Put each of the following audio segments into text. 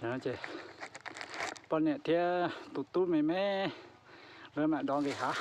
Ces poj niam thiab tus tub me me lawv mam dov nqis hav.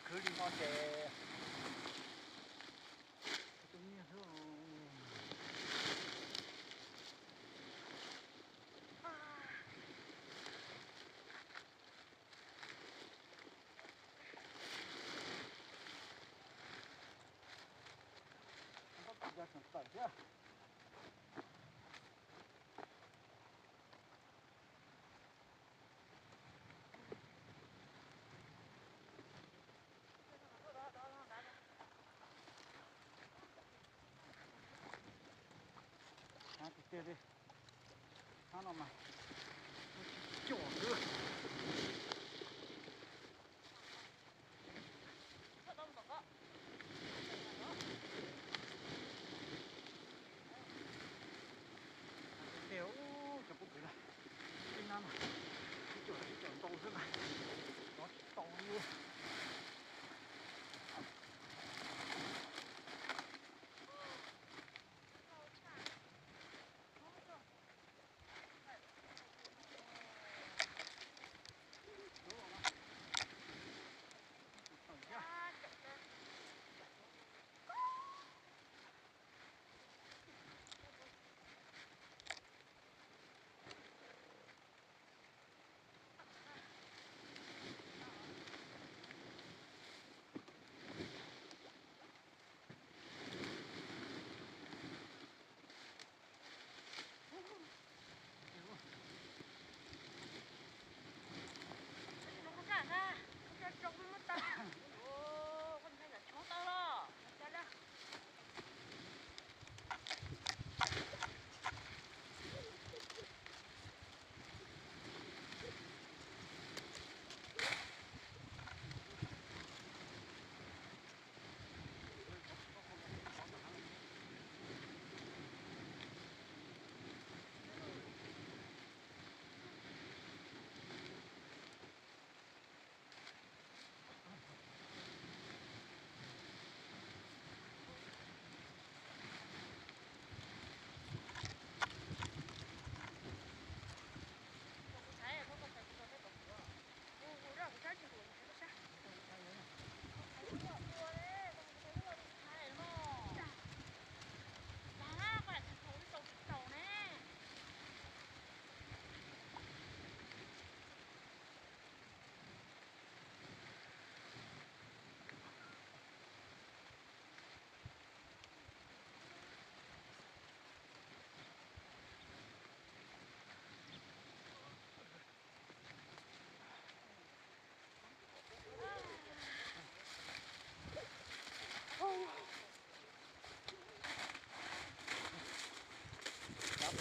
Khwv li no ces tus nyiag xwb. Tseem tawm thiab. Tiag tiag li, hnab no mas tsis cuam xwb. Tiag tiag, cov pob kws na, ib hnab mas tsis cuam, tsis cuam ntau xwb mas rov tsis tau li.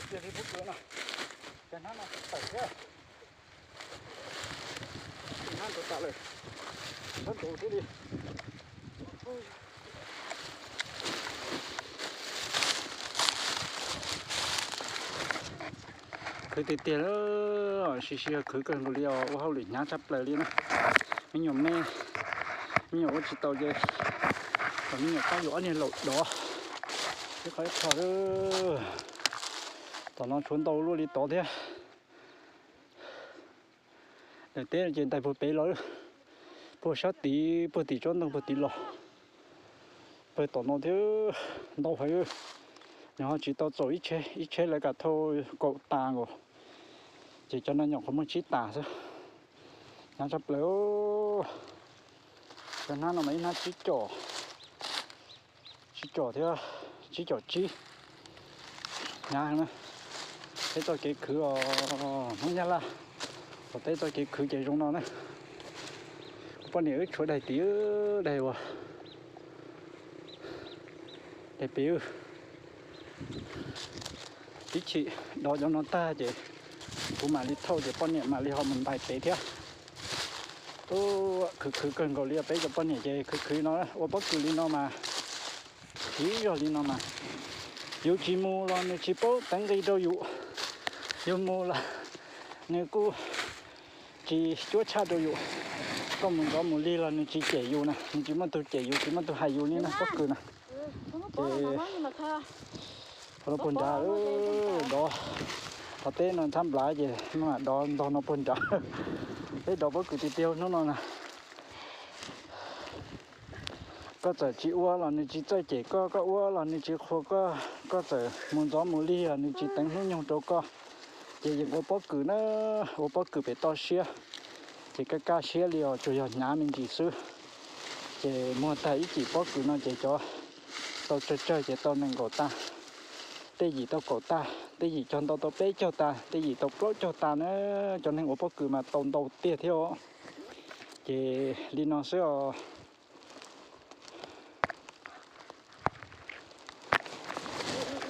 Tiag li pob kws no, cov hnab no tawm thiab. Hnab ntau tas lawm, ntau thiab li. Khwv tiag tiag, siv sij hawm khwv kawg nkaus li os, ua hauj lwm hnyav tshaj plaws li na. Me nyuam me, me nyuam ua tsis tau ces kom me nyuam pab yuav ob niag laus dov thiab qhov ib qho. Tom no tshuav ntau luaj li tod thiab. Daim teb ces ntais puag pem los, puag sab tid, puag tim tsob ntoo puag tid los, pawg tom no thiab ntau heev. Nws ho tsis tau txaus ib tsheb, ib tsheb lawv kam thauj kaum tas nkaus, ces cov no nyuam qhuav muaj tsib tas xwb. Hnyav tshaj plaws. Cov hnab no mas ib hnab tsib caum, tsib caum thiab tsib caum tsib. Hnyav heev na. Peb txoj kev khwv os, Hmoob Nyab Laj, peb txoj kev khwv ces zoo no na. Poj niam wb tshuav daim tid, daim ua, daim pem. Ib chim dov cov no tag ces kuv mam li thauj ces poj niam mam li ho mus ntais pem thiab. Khwv khwv kawg nkaus li os, peb cov poj niam ces khwv khwv no ua pob kws li no mas, ib zog li no mas, yus tsis mus los nws tsis paub teev nqi rau yus, yus mus los nws kuj tsis cuab tshaj rau yus. Koj mus ntxov mus lig los nws tsis cem yus na, nws tsis muaj tug cem yus, tsis muaj tug hais yus li na, pob kws na. Ces qhov no puag nrad, dov, qhov teb no thab nplav ces mam dov ntog no puag nrad. Peb dov pob kws tiag tiag hnub no na. Koj txawm tsis ua los nws tsis txawj cem koj, koj ua los nws tsis qhuas koj, koj txawm mus ntxov mus lig los nws tsis teev hnub nyoog rau koj. Ces yeej ua pob kws na, ua pob kws pem toj siab, ces kaj kaj siab li os, tsuas yog hnyav me ntsis xwb. Ces muag tag ib cim pob kws no ces cov tau tsawg tsawg ces tau nees nkaum tag, tej yim tau kaum tag, tej yim cog ntau tau peb caug tag, tej yim tau plaub caug tag na. Cov neeg ua pob kws mas tau ntau tiag thiab os. Ces li no xwb os.